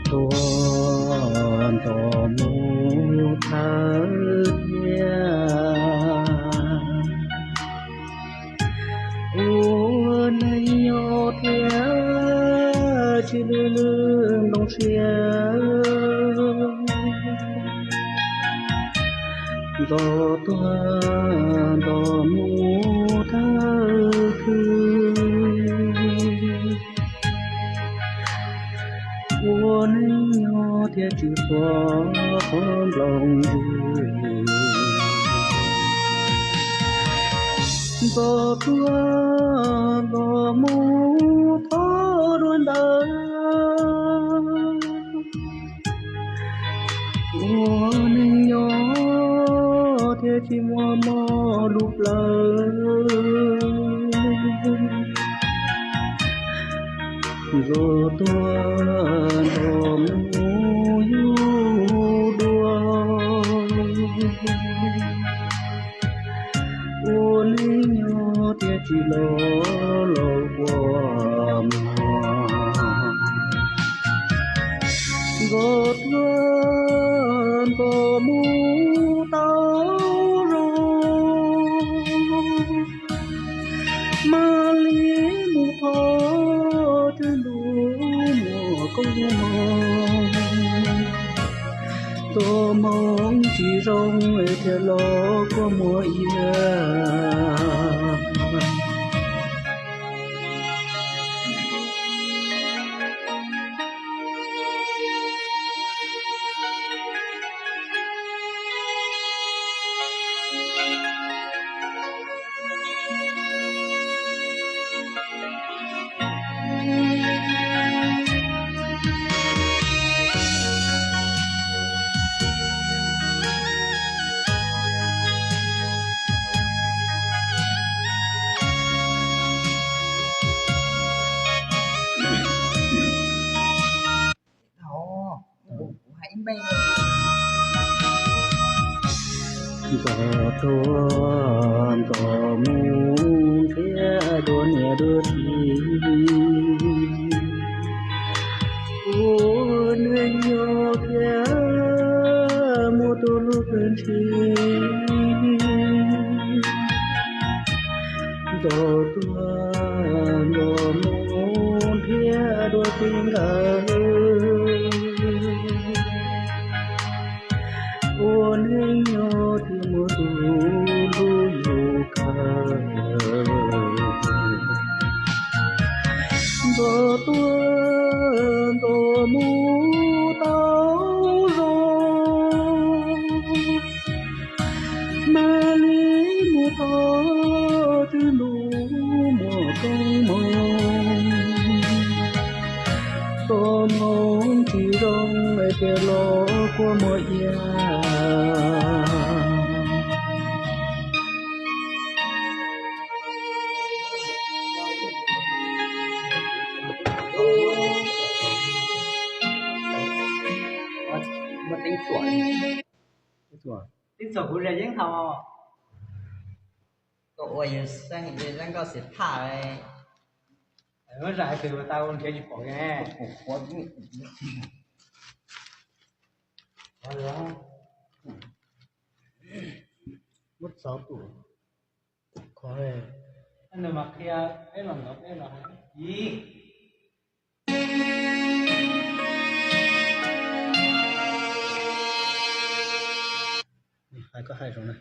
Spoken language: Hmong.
Tuaj nto mus thawj thiab, ua neej nyob thiab tsis lwj lwj ntoo siab. Nto tuaj nto mus thawj khwv, ua neej nyob thiab tsis pom qhov nplooj ywg. Nto tuaj nto mus thov dua ntawd, ua neej nyob thiab tsis muaj mob lub plawv. Nto tuaj nto mus yug dua, ua neej nyob thiab tsis los laus kua muag. Nto tuaj nto mus tau zoo, mam li mus thov Tswv ntuj muaj koob hmoov. Nto hmoov tsis zoo thiaj los kua muag iab. Nto tuaj nto mus nrhiav dua niam dua txiv, ua neej nyob thiab muaj tus hlub kawg ntshiv. Nto tuaj nto mus nrhiav dua txiv nkawd, ua neej nyob thiab muaj tus hlub yus kawg. Nto tuaj nto mus tau zoo, mam li mus thov Tswv ntuj muaj koob hmoov. Tau hmoov tsis zoo es tias los kua muag iab. Muaj teeb txhuam, teeb txhuam kuv zaj yeeb thaum koj ua yus xeeb, yus zaj nkauj xim thaj. Muab zam twg tau nrhiav tsis pom ne. Muab txov tus qhov mas qhia peb los ntawd peb los hais. Hais koj hais zoo na.